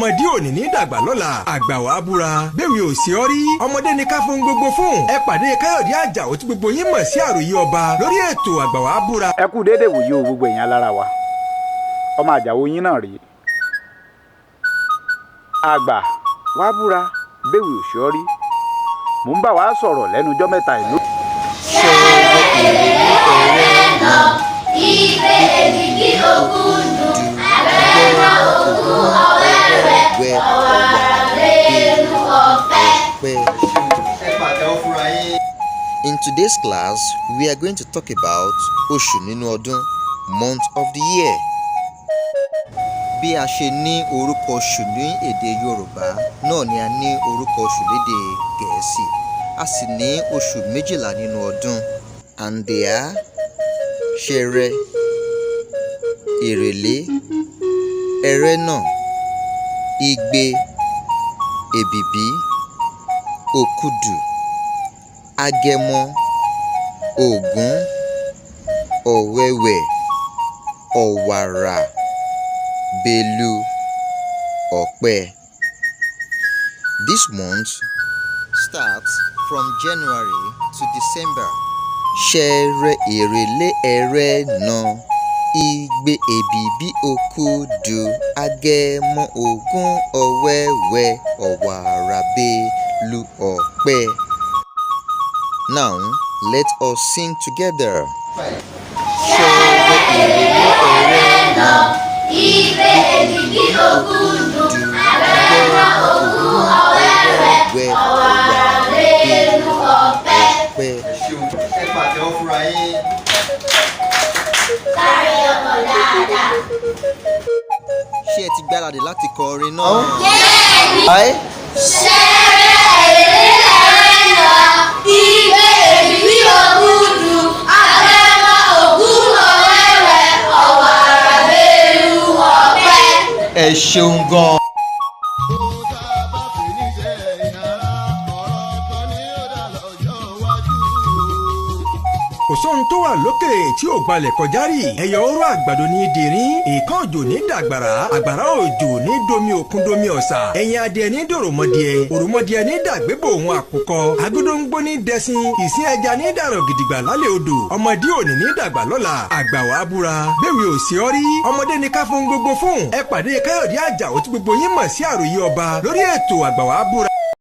Ọmọdé òní ní dàgbà lọ́la, àgbà wàá búra bẹ́ẹ̀ ò sí ọ rí. Ọmọdé ní ká fún gbogbo fún. Ẹ pàdé Káyọ̀dé Àjàó tí gbogbo yín mọ̀ sí Àròyé Ọba lórí ètò Àgbà Wàá Búra. Ẹ kú déédéé wòye o, gbogbo èèyàn lára wa. Ọmọ Àjàó yín náà rèé. Àgbà wàá búra bẹ́ẹ̀ ò sí ọ rí. Mò ń bá wa sọ̀rọ̀ lẹ́nu ọjọ́ mẹ́ta ìlú. Ṣẹrẹ, èrèlé, ẹrẹ́nà, igbe, èbìbí, ògúdù, agẹmọ, ògún, ọ̀wẹ́wẹ́, ọ̀wàrà, bélú, ọ̀pẹ. Ẹ pàtẹ́wọ́ fúnra yín. In today's class, we are going to talk about oṣù nínú ọdún, month of the year. Bí a ṣe ní orúkọ oṣù ní èdè Yorùbá náà ni a ní orúkọ oṣù lédè Gẹ̀ẹ́sì. A sì ní oṣù 12 nínú ọdún. And they are Ṣẹrẹ, Èrèlé, Ẹrẹ́nà, Igbe, Èbìbí, Òkudù, Agẹmọ, Ògún, Ọ̀wẹwẹ̀, Ọ̀wàrà, Bélú, Ọ̀pẹ. This month starts from January to December. Ṣẹrẹ, Èrèlé, Ẹrẹ́nà, Igbe, Èbìbí, Òkudù, Agẹmọ, Ògún, Ọ̀wẹ́wẹ́, Ọ̀wàrà, Bélú, Ọ̀pẹ. Now let us sing together. Ṣẹrẹ, èrèlé, ẹrẹ́nà, igbe, èbìbí, ògúdù, agẹmọ, ògún, ọ̀wẹ́wẹ́, ọ̀wàrà, bélú, ọ̀pẹ. Ọ̀pẹ. Ẹ ṣeun, ẹ pàtẹ́wọ́ fúnra yín. Káre, ọmọ dáadáa. Ṣé ẹ ti gbáradì láti kọ orin náà? Bẹ́ẹ̀ni. Aye. Ṣẹrẹ, èrèlé, ẹrẹ́nà, igbe, èbìbí, ògúdù, agẹmọ, ògún, ọ̀wẹ́wẹ́, ọ̀wàrà, bélú, ọ̀pẹ. Ẹ ṣeun gan. Ohun tá a bá fi ní ṣe ìhàrá ọ̀rọ̀ kan ní ó dà lọ́jọ́ iwájú. Kò sóhun tó wà lókè tí ò gbalẹ̀ kọjá rí. Ẹyọ oró àgbàdo ní dìrín, ìkan òjò ní dàgbàrá, àgbàrá òjò ní domi òkun, domi ọ̀sà, ẹ̀yìn adìẹ ní dòròmọdìẹ, òròmọdìẹ ní dàgbébò òun àkùkọ, agódóńgbó ní dẹṣin, ìsín ẹja ní dàrọ̀ gidigba lálẹ́ odò. Ọmọdé òní ní dàgbà lọ́la, àgbà wàá búra bẹ́ẹ̀ ò sí ọ rí. Ọmọdé ní ká fún gbogbo fún. Ẹ pàdé Káyọ̀dé Àjàó tí gbogbo yín mọ̀ sí Àròyé Ọba lórí ètò Àgbà Wàá Búra.